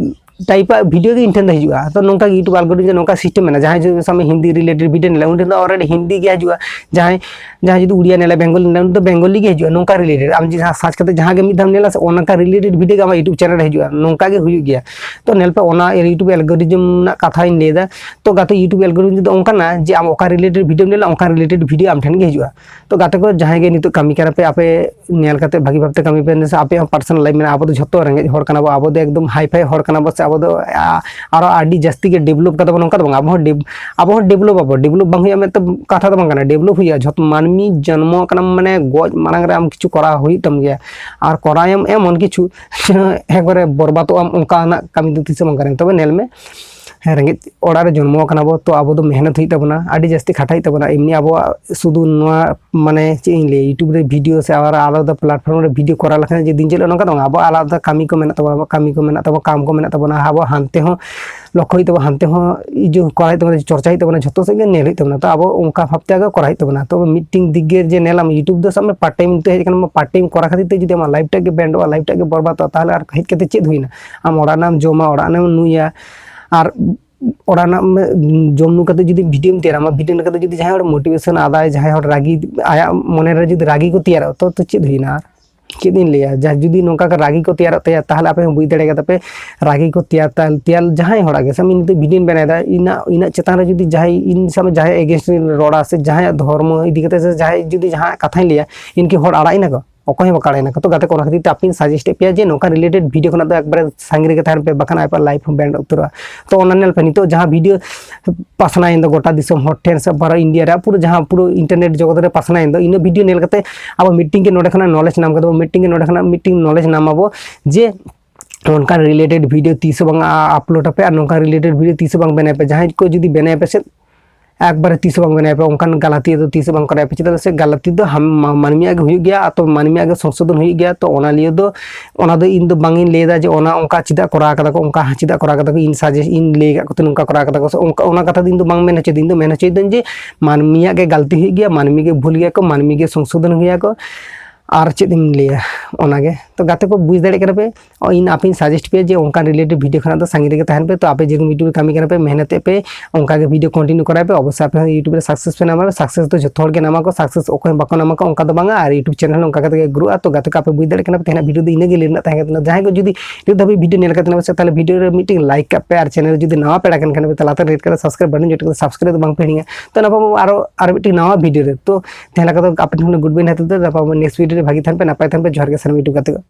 ᱴᱟᱭᱤᱯ ᱟᱜ ᱵᱷᱤᱰᱤᱭᱳ ᱜᱮ ᱤᱧ ᱴᱷᱮᱱ ᱫᱚ ᱦᱤᱡᱩᱜᱼᱟ᱾ ᱛᱚ ᱱᱚᱝᱠᱟ ᱜᱮ YouTube ᱟᱞᱜᱳᱨᱤᱫᱚᱢ ᱱᱚᱝᱠᱟ ᱥᱤᱥᱴᱮᱢ ᱢᱮᱱᱟᱜᱼᱟ, ᱡᱟᱦᱟᱸᱭ ᱡᱩᱫᱤ ᱥᱟᱵ ᱢᱮ ᱦᱤᱱᱫᱤ ᱨᱤᱞᱮᱴᱮᱰ ᱵᱷᱤᱰᱤᱭᱳ ᱧᱮᱞᱟ, ᱩᱱᱤ ᱴᱷᱮᱱ ᱫᱚ already ᱦᱤᱱᱫᱤ ᱜᱮ ᱦᱤᱡᱩᱜᱼᱟ᱾ ᱡᱟᱦᱟᱸᱭ, ᱡᱟᱦᱟᱸᱭ ᱡᱩᱫᱤ ᱩᱲᱤᱭᱟ ᱧᱮᱞᱟ, ᱵᱮᱝᱜᱚᱞᱤ ᱧᱮᱞᱟ, ᱩᱱᱤ ᱫᱚ ᱵᱮᱝᱜᱚᱞᱤ ᱜᱮ ᱦᱤᱡᱩᱜᱼᱟ᱾ ᱱᱚᱝᱠᱟ ᱨᱤᱞᱮᱴᱮᱰ ᱟᱢ ᱡᱟᱦᱟᱸ ᱥᱟᱨᱪ ᱠᱟᱛᱮ ᱡᱟᱦᱟᱸ ᱜᱮ ᱢᱤᱫ ᱫᱷᱟᱣ ᱧᱮᱞᱟ ᱥᱮ, ᱚᱱᱠᱟ ᱨᱤᱞᱮᱴᱮᱰ ᱵᱷᱤᱰᱤᱭᱳ ᱜᱮ ᱟᱢᱟᱜ YouTube ᱪᱮᱱᱮᱞ ᱨᱮ ᱦᱤᱡᱩᱜᱼᱟ᱾ ᱱᱚᱝᱠᱟ ᱜᱮ ᱦᱩᱭᱩᱜ ᱜᱮᱭᱟ᱾ ᱛᱚ ᱧᱮᱞ ᱯᱮ, ᱚᱱᱟ YouTube ᱟᱞᱜᱳᱨᱤᱫᱚᱢ ᱨᱮᱱᱟᱜ ᱠᱟᱛᱷᱟᱧ ᱞᱟᱹᱭ ᱮᱫᱟ᱾ ᱛᱚ ᱜᱟᱛᱮ, YouTube ᱟᱞᱜᱳᱨᱤᱫᱚᱢ ᱫᱚ ᱚᱱᱠᱟᱱᱟ ᱡᱮ ᱟᱢ ᱚᱠᱟ ᱨᱤᱞᱮᱴᱮᱰ ᱵᱷᱤᱰᱤᱭᱳᱢ ᱧᱮᱞᱟ, ᱚᱱᱠᱟ ᱨᱤᱞᱮᱴᱮᱰ ᱵᱷᱤᱰᱤᱭᱳ ᱟᱢ ᱴᱷᱮᱱ ᱜᱮ ᱦᱤᱡᱩᱜᱼᱟ᱾ ᱛᱚ ᱜᱟᱛᱮ ᱠᱚ, ᱡᱟᱦᱟᱸᱭ ᱜᱮ ᱱᱤᱛᱚᱜ ᱠᱟᱹᱢᱤ ᱠᱟᱱᱟ ᱯᱮ, ᱟᱯᱮ ᱧᱮᱞ ᱠᱟᱛᱮ ᱵᱷᱟᱹᱜᱤ ᱵᱷᱟᱵᱛᱮ ᱠᱟᱹᱢᱤ ᱯᱮ, ᱥᱮ ᱟᱯᱮᱭᱟᱜ ᱦᱚᱸ ᱯᱟᱨᱥᱚᱱᱟᱞ ᱞᱟᱭᱤᱯᱷ ᱢᱮᱱᱟᱜᱼᱟ᱾ ᱟᱵᱚ ᱫᱚ ᱡᱷᱚᱛᱚ ᱨᱮᱸᱜᱮᱡ ᱦᱚᱲ ᱠᱟᱱᱟ ᱵᱚ, ᱟᱵᱚ ᱫᱚ ᱮᱠᱫᱚᱢ ᱦᱟᱭ ᱯᱷᱟᱭ ᱦᱚᱲ ᱠᱟᱱᱟ ᱵᱚ, ᱥᱮ ᱟᱵᱚ ᱫᱚ, ᱟ-, ᱟᱨᱚ ᱟᱹᱰᱤ ᱡᱟᱹᱥᱛᱤ ᱜᱮ ᱰᱮᱵᱷᱞᱚᱯ ᱠᱟᱫᱟ ᱵᱚ, ᱱᱚᱝᱠᱟ ᱫᱚ ᱵᱟᱝ᱾ ᱟᱵᱚ ᱦᱚᱸ ᱰᱮᱵ-, ᱟᱵᱚ ᱦᱚᱸ ᱰᱮᱵᱷᱞᱚᱯ ᱟᱵᱚ, ᱰᱮᱵᱷᱞᱚᱯ ᱵᱟᱝ ᱦᱩᱭᱩᱜᱼᱟ ᱢᱮᱱᱛᱮ ᱠᱟᱛᱷᱟ ᱫᱚ ᱵᱟᱝ ᱠᱟᱱᱟ, ᱰᱮᱵᱷᱞᱚᱯ ᱦᱩᱭᱩᱜᱼᱟ᱾ ᱡᱷᱚᱛᱚ ᱢᱟᱹᱱᱢᱤ ᱡᱚᱱᱢᱚ ᱠᱟᱱᱟᱢ ᱢᱟᱱᱮ ᱜᱚᱡ ᱢᱟᱲᱟᱝ ᱨᱮ ᱟᱢ ᱠᱤᱪᱷᱩ ᱠᱚᱨᱟᱣ ᱦᱩᱭᱩᱜ ᱛᱟᱢ ᱜᱮᱭᱟ, ᱟᱨ ᱠᱚᱨᱟᱣᱟᱢ ᱮᱢᱚᱱ ᱠᱤᱪᱷᱩ ᱮᱠᱵᱟᱨᱮ ᱵᱚᱨᱵᱟᱫᱚᱜ ᱟᱢ, ᱚᱱᱠᱟᱱᱟᱜ ᱠᱟᱹᱢᱤ ᱫᱚ ᱛᱤᱥ ᱦᱚᱸ ᱵᱟᱝ ᱠᱟᱱᱟ᱾ ᱛᱚᱵᱮ ᱧᱮᱞ ᱢᱮ, ᱦᱮᱸ, ᱨᱮᱸᱜᱮᱡ ᱚᱲᱟᱜ ᱨᱮ ᱡᱚᱱᱢᱚ ᱟᱠᱟᱱᱟ ᱵᱚ, ᱛᱚ ᱟᱵᱚ ᱫᱚ ᱢᱮᱦᱱᱚᱛ ᱦᱩᱭᱩᱜ ᱛᱟᱵᱚᱱᱟ, ᱟᱹᱰᱤ ᱡᱟᱹᱥᱛᱤ ᱠᱷᱟᱴᱟᱜ ᱦᱩᱭᱩᱜ ᱛᱟᱵᱚᱱᱟ᱾ ᱮᱢᱱᱤ ᱟᱵᱚᱣᱟᱜ ᱥᱩᱫᱷᱩ ᱱᱚᱣᱟ, ᱢᱟᱱᱮ ᱪᱮᱫ ᱤᱧ ᱞᱟᱹᱭᱟ, YouTube ᱨᱮ ᱵᱷᱤᱰᱤᱭᱳ ᱥᱮ ᱟᱨ ᱟᱞᱟᱫᱟ platform ᱨᱮ ᱵᱷᱤᱰᱤᱭᱳ ᱠᱚᱨᱟᱣ ᱞᱮᱠᱷᱟᱱ ᱡᱮ ᱫᱤᱱ ᱡᱮ ᱱᱚᱝᱠᱟ ᱫᱚ ᱵᱟᱝ, ᱟᱵᱚ ᱟᱞᱟᱫᱟ ᱠᱟᱹᱢᱤ ᱠᱚ ᱢᱮᱱᱟᱜ ᱛᱟᱵᱚᱱᱟ, ᱟᱵᱚ ᱠᱟᱹᱢᱤ ᱠᱚ ᱢᱮᱱᱟᱜ ᱛᱟᱵᱚᱱᱟ, ᱠᱟᱢ ᱠᱚ ᱢᱮᱱᱟᱜ ᱛᱟᱵᱚᱱᱟ, ᱟᱵᱚ ᱦᱟᱱᱛᱮ ᱦᱚᱸ ᱞᱚᱠᱠᱷᱚ ᱦᱩᱭᱩᱜ ᱛᱟᱵᱚᱱᱟ, ᱦᱟᱱᱛᱮ ᱦᱚᱸ ᱤᱭᱟᱹ ᱠᱚᱨᱟᱣ ᱦᱩᱭᱩᱜ ᱛᱟᱵᱚᱱᱟ, ᱪᱚᱨᱪᱟ ᱦᱩᱭᱩᱜ ᱛᱟᱵᱚᱱᱟ, ᱡᱷᱚᱛᱚ ᱥᱮᱫ ᱜᱮ ᱧᱮᱞ ᱦᱩᱭᱩᱜ ᱛᱟᱵᱚᱱᱟ᱾ ᱛᱚ ᱟᱵᱚ ᱚᱱᱠᱟ ᱵᱷᱟᱵᱽ ᱛᱮ ᱟᱜᱮ ᱠᱚᱨᱟᱣ ᱦᱩᱭᱩᱜ ᱛᱟᱵᱚᱱᱟ᱾ ᱛᱚ ᱢᱤᱫᱴᱮᱱ ᱫᱤᱠ ᱫᱤᱭᱮ ᱡᱮ ᱧᱮᱞᱟᱢ, YouTube ᱫᱚ ᱥᱟᱵ ᱢᱮ part time ᱛᱮ ᱦᱮᱡ ᱟᱠᱟᱱᱟ, part time ᱠᱚᱨᱟᱣ ᱠᱷᱟᱹᱛᱤᱨ ᱛᱮ ᱡᱩᱫᱤ ᱟᱢᱟᱜ life ᱴᱟᱜ ᱜᱮ ᱵᱮᱱᱰᱚᱜᱼᱟ, life ᱴᱟᱜ ᱜᱮ ᱵᱚᱨᱵᱟᱫᱚᱜᱼᱟ, ᱛᱟᱦᱚᱞᱮ ᱟᱨ ᱦᱮᱡ ᱠᱟᱛᱮ ᱪᱮᱫ ᱦᱩᱭᱱᱟ? ᱟᱢ ᱚᱲᱟᱜ ᱨᱮᱱᱟᱜ ᱮᱢ ᱧᱩᱭᱟ, ᱟᱨ ᱚᱲᱟᱜ ᱨᱮᱱᱟᱜ ᱮᱢ ᱡᱚᱢ ᱧᱩ ᱠᱟᱛᱮ ᱡᱩᱫᱤ ᱵᱷᱤᱰᱤᱭᱳᱢ ᱛᱮᱭᱟᱨᱟ, ᱟᱢᱟᱜ ᱵᱷᱤᱰᱤᱭᱳ ᱧᱮᱞ ᱠᱟᱛᱮ ᱡᱩᱫᱤ ᱡᱟᱦᱟᱸᱭ ᱦᱚᱲ ᱢᱳᱴᱤᱵᱷᱮᱥᱚᱱ ᱟᱫᱟᱭ, ᱡᱟᱦᱟᱸᱭ ᱦᱚᱲ ᱨᱟᱹᱜᱤ, ᱟᱭᱟᱜ ᱢᱚᱱᱮ ᱨᱮ ᱡᱩᱫᱤ ᱨᱟᱹᱜᱤ ᱠᱚ ᱛᱮᱭᱟᱨᱚᱜᱼᱟ, ᱛᱚ, ᱛᱚ ᱪᱮᱫ ᱦᱩᱭᱱᱟ? ᱟᱨ ᱪᱮᱫ ᱤᱧ ᱞᱟᱹᱭᱟ, ᱡᱟᱦᱟᱸ ᱡᱩᱫᱤ ᱱᱚᱝᱠᱟ ᱜᱮ ᱨᱟᱹᱜᱤ ᱠᱚ ᱛᱮᱭᱟᱨᱚᱜ ᱛᱟᱭᱟ, ᱛᱟᱦᱚᱞᱮ ᱟᱯᱮ ᱦᱚᱸ ᱵᱩᱡᱽ ᱫᱟᱲᱮ ᱠᱟᱫᱟ ᱯᱮ, ᱨᱟᱹᱜᱤ ᱠᱚ ᱛᱮᱭᱟᱨ ᱛᱟ-, ᱛᱮᱭᱟᱨ ᱡᱟᱦᱟᱸᱭ ᱦᱚᱲᱟᱜ ᱜᱮ, ᱥᱟᱵ ᱢᱮ ᱤᱧ ᱱᱤᱛᱚᱜ ᱵᱷᱤᱰᱤᱭᱳᱧ ᱵᱮᱱᱟᱣ ᱮᱫᱟ, ᱤᱧᱟᱹᱜ, ᱤᱧᱟᱹᱜ ᱪᱮᱛᱟᱱ ᱨᱮ ᱡᱩᱫᱤ ᱡᱟᱦᱟᱸᱭ, ᱤᱧ ᱥᱟᱵ ᱢᱮ ᱡᱟᱦᱟᱸᱭ against ᱨᱮ ᱨᱚᱲᱟ ᱥᱮ ᱡᱟᱦᱟᱸᱭᱟᱜ ᱫᱷᱚᱨᱢᱚ ᱤᱫᱤ ᱠᱟᱛᱮ ᱥᱮ ᱡᱟᱦᱟᱸᱭ ᱡᱩᱫᱤ ᱡᱟᱦᱟᱸᱭᱟᱜ ᱠᱟᱛᱷᱟᱧ ᱞᱟᱹᱭᱟ, ᱤᱧ ᱠᱤ ᱦᱚᱲ ᱟᱲᱟᱜ ᱤᱧᱟ ᱠᱚ? ᱚᱠᱚᱭ ᱦᱚᱸ ᱵᱟᱠᱚ ᱟᱲᱟᱜ ᱤᱧᱟ ᱠᱚ᱾ ᱛᱚ ᱜᱟᱛᱮ ᱠᱚ, ᱚᱱᱟ ᱠᱷᱟᱹᱛᱤᱨ ᱛᱮ ᱟᱯᱮᱧ suggest ᱮᱫ ᱯᱮᱭᱟ ᱡᱮ ᱱᱚᱝᱠᱟ related ᱵᱷᱤᱰᱤᱭᱳ ᱠᱷᱚᱱᱟᱜ ᱫᱚ ᱮᱠᱵᱟᱨᱮ ᱥᱟᱺᱜᱤᱧ ᱨᱮᱜᱮ ᱛᱟᱦᱮᱱ ᱯᱮ, ᱵᱟᱠᱷᱟᱱ ᱟᱯᱮᱭᱟᱜ life ᱦᱚᱸ ᱵᱮᱱᱰ ᱩᱛᱟᱹᱨᱚᱜᱼᱟ᱾ ᱛᱚ ᱚᱱᱟ ᱧᱮᱞ ᱯᱮ, ᱱᱤᱛᱚᱜ ᱡᱟᱦᱟᱸ ᱵᱷᱤᱰᱤᱭᱳ ᱯᱟᱥᱱᱟᱭᱮᱱ ᱫᱚ ᱜᱚᱴᱟ ᱫᱤᱥᱚᱢ ᱦᱚᱲ ᱴᱷᱮᱱ ᱥᱮ ᱯᱩᱨᱟᱹ ᱤᱱᱰᱤᱭᱟ ᱨᱮ, ᱯᱩᱨᱟᱹ ᱡᱟᱦᱟᱸ ᱯᱩᱨᱟᱹ internet ᱡᱚᱜᱚᱛ ᱨᱮ ᱯᱟᱥᱱᱟᱭᱮᱱ ᱫᱚ, ᱤᱱᱟᱹ ᱵᱷᱤᱰᱤᱭᱳ ᱧᱮᱞ ᱠᱟᱛᱮ ᱟᱵᱚ ᱢᱤᱫᱴᱤᱝ ᱜᱮ ᱱᱚᱰᱮ ᱠᱷᱚᱱᱟᱜ knowledge ᱧᱟᱢ ᱠᱟᱫᱟ, ᱢᱤᱫᱴᱤᱝ ᱜᱮ ᱱᱚᱰᱮ ᱠᱷᱚᱱᱟᱜ ᱢᱤᱫᱴᱤᱝ knowledge ᱧᱟᱢ ᱟᱵᱚ ᱡᱮ ᱚᱱᱠᱟᱱ related ᱵᱷᱤᱰᱤᱭᱳ ᱛᱤᱥ ᱦᱚᱸ ᱵᱟᱝ upload ᱟᱯᱮ ᱟᱨ ᱱᱚᱝᱠᱟᱱ related ᱵᱷᱤᱰᱤᱭᱳ ᱛᱤᱥ ᱦᱚᱸ ᱵᱟᱝ ᱵᱮᱱᱟᱣ ᱯᱮ᱾ ᱡᱟᱦᱟᱸᱭ ᱠᱚ ᱡᱩᱫᱤ ᱵᱮᱱᱟᱣ ᱯᱮ ᱥᱮ ᱮᱠᱵᱟᱨᱮ ᱛᱤᱥ ᱦᱚᱸ ᱵᱟᱝ ᱵᱮᱱᱟᱣ ᱯᱮ, ᱚᱱᱠᱟᱱ ᱜᱟᱞᱟᱛᱤᱭᱟᱹ ᱫᱚ ᱛᱤᱥ ᱦᱚᱸ ᱵᱟᱝ ᱠᱚᱨᱟᱣ ᱯᱮ᱾ ᱪᱮᱫᱟᱜ ᱥᱮ ᱜᱟᱞᱟᱛᱤ ᱫᱚ ᱦᱟᱢ-, ᱢᱟ-, ᱢᱟᱹᱱᱢᱤᱭᱟᱜ ᱜᱮ ᱦᱩᱭᱩᱜ ᱜᱮᱭᱟ, ᱛᱚ ᱢᱟᱹᱱᱢᱤᱭᱟᱜ ᱜᱮ ᱥᱚᱝᱥᱳᱫᱷᱚᱱ ᱦᱩᱭᱩᱜ ᱜᱮᱭᱟ᱾ ᱛᱚ ᱚᱱᱟ ᱞᱤᱭᱟᱹ ᱫᱚ, ᱚᱱᱟ ᱫᱚ ᱤᱧ ᱫᱚ ᱵᱟᱝ ᱤᱧ ᱞᱟᱹᱭ ᱮᱫᱟ ᱡᱮ ᱚᱱᱟ ᱚᱱᱠᱟ ᱪᱮᱫᱟᱜ ᱠᱚᱨᱟᱣ ᱠᱟᱫᱟ ᱠᱚ, ᱚᱱᱠᱟ ᱪᱮᱫᱟᱜ ᱠᱚᱨᱟᱣ ᱠᱟᱫᱟ ᱠᱚ, ᱤᱧ suggest ᱤᱧ ᱞᱟᱹᱭ ᱟᱠᱟᱫ ᱠᱚᱛᱮ ᱱᱚᱝᱠᱟ ᱠᱚᱨᱟᱣ ᱠᱟᱫᱟ ᱠᱚ, ᱥᱮ ᱚᱱᱠᱟ, ᱚᱱᱟ ᱠᱟᱛᱷᱟ ᱫᱚ ᱤᱧ ᱫᱚ ᱵᱟᱝ ᱢᱮᱱ ᱦᱚᱪᱚᱭᱮᱫᱟᱹᱧ᱾ ᱤᱧ ᱫᱚ ᱢᱮᱱ ᱦᱚᱪᱚᱭᱮᱫᱟᱹᱧ ᱡᱮ ᱢᱟᱹᱱᱢᱤᱭᱟᱜ ᱜᱮ ᱜᱟᱞᱛᱤ ᱦᱩᱭᱩᱜ ᱜᱮᱭᱟ, ᱢᱟᱹᱱᱢᱤ ᱜᱮ ᱵᱷᱩᱞ ᱜᱮᱭᱟ ᱠᱚ, ᱢᱟᱹᱱᱢᱤ ᱜᱮ ᱥᱚᱝᱥᱳᱫᱷᱚᱱ ᱦᱩᱭᱩᱜ ᱜᱮᱭᱟ ᱠᱚ᱾ ᱟᱨ ᱪᱮᱫ ᱤᱧ ᱞᱟᱹᱭᱟ, ᱚᱱᱟᱜᱮ᱾ ᱛᱚ ᱜᱟᱛᱮ ᱠᱚ, ᱵᱩᱡᱽ ᱫᱟᱲᱮᱭᱟᱜ ᱠᱟᱱᱟ ᱯᱮ, ᱚ, ᱤᱧ ᱟᱯᱮᱧ suggest ᱯᱮᱭᱟ ᱡᱮ ᱚᱱᱠᱟᱱ related ᱵᱷᱤᱰᱤᱭᱳ ᱠᱷᱚᱱᱟᱜ ᱫᱚ ᱥᱟᱺᱜᱤᱧ ᱨᱮᱜᱮ ᱛᱟᱦᱮᱱ ᱯᱮ᱾ ᱛᱚ ᱟᱯᱮ ᱡᱮᱨᱚᱠᱚᱢ YouTube ᱨᱮ ᱠᱟᱹᱢᱤ ᱠᱟᱱᱟ ᱯᱮ, ᱢᱮᱦᱱᱚᱛᱮᱫ ᱯᱮ, ᱚᱱᱠᱟ ᱜᱮ ᱵᱷᱤᱰᱤᱭᱳ continue ᱠᱚᱨᱟᱣ ᱯᱮ, ᱚᱵᱚᱥᱥᱳᱭ ᱟᱯᱮ ᱦᱚᱸ YouTube ᱨᱮ success ᱯᱮ ᱧᱟᱢᱟ᱾ Success ᱫᱚ ᱡᱷᱚᱛᱚ ᱦᱚᱲ ᱜᱮ ᱧᱟᱢᱟ ᱠᱚ, success ᱚᱠᱚᱭ ᱦᱚᱸ ᱵᱟᱠᱚ ᱧᱟᱢᱟ ᱠᱚ, ᱚᱱᱠᱟ ᱫᱚ ᱵᱟᱝᱟ᱾ ᱟᱨ YouTube channel ᱦᱚᱸ ᱚᱱᱠᱟ ᱠᱟᱛᱮ ᱜᱮ ᱜᱨᱳᱜᱼᱟ᱾ ᱛᱚ ᱜᱟᱛᱮ ᱠᱚ, ᱟᱯᱮ ᱵᱩᱡᱽ ᱫᱟᱲᱮᱭᱟᱜ ᱠᱟᱱᱟ ᱯᱮ, ᱛᱮᱦᱮᱧᱟᱜ ᱵᱷᱤᱰᱤᱭᱳ ᱫᱚ ᱤᱱᱟᱹ ᱜᱮ ᱞᱟᱹᱭ ᱨᱮᱱᱟᱜ ᱛᱟᱦᱮᱸ ᱠᱟᱱᱟ᱾ ᱡᱟᱦᱟᱸᱭ ᱠᱚ ᱡᱩᱫᱤ ᱱᱤᱛ ᱫᱷᱟᱹᱵᱤᱡ ᱵᱷᱤᱰᱤᱭᱳ ᱧᱮᱞ ᱠᱟᱛᱮ ᱢᱮᱱᱟᱜ ᱯᱮ ᱥᱮ, ᱛᱟᱦᱚᱞᱮ ᱵᱷᱤᱰᱤᱭᱳ ᱨᱮ ᱢᱤᱫᱴᱮᱱ like ᱠᱟᱜ ᱯᱮ, ᱟᱨ channel ᱨᱮ ᱡᱩᱫᱤ ᱱᱟᱣᱟ ᱯᱮᱲᱟ ᱠᱟᱱ ᱠᱷᱟᱱ ᱯᱮ, ᱛᱟᱦᱚᱞᱮ ᱞᱟᱛᱟᱨ red colour subscribe button ᱡᱚᱴᱮᱫ ᱠᱟᱛᱮ subscribe ᱫᱚ ᱵᱟᱝ ᱯᱮ ᱦᱤᱲᱤᱧᱟ᱾ ᱛᱚ ᱱᱟᱯᱟᱭ ᱟᱨᱚ ᱟᱨ ᱢᱤᱫᱴᱮᱱ ᱱᱟᱣᱟ ᱵᱷᱤᱰᱤᱭᱳ ᱨᱮ, ᱛᱚ ᱛᱮᱦᱮᱧ ᱞᱮᱠᱟ ᱫᱚ ᱟᱯᱮ ᱴᱷᱮᱱ ᱠᱷᱚᱱ good bye ᱱᱟᱛᱮ ᱫᱚ, ᱱᱟᱯᱟᱭ next ᱵᱷᱤᱰᱤᱭᱳ ᱨᱮ ᱵᱷᱟᱹᱜᱤ ᱛᱟᱦᱮᱱ ᱯᱮ, ᱱᱟᱯᱟᱭ ᱛᱟᱦᱮᱱ ᱯᱮ᱾ ᱡᱚᱦᱟᱨ ᱜᱮ ᱥᱟᱱᱟᱢ YouTube ᱜᱟᱛᱮ ᱠᱚ᱾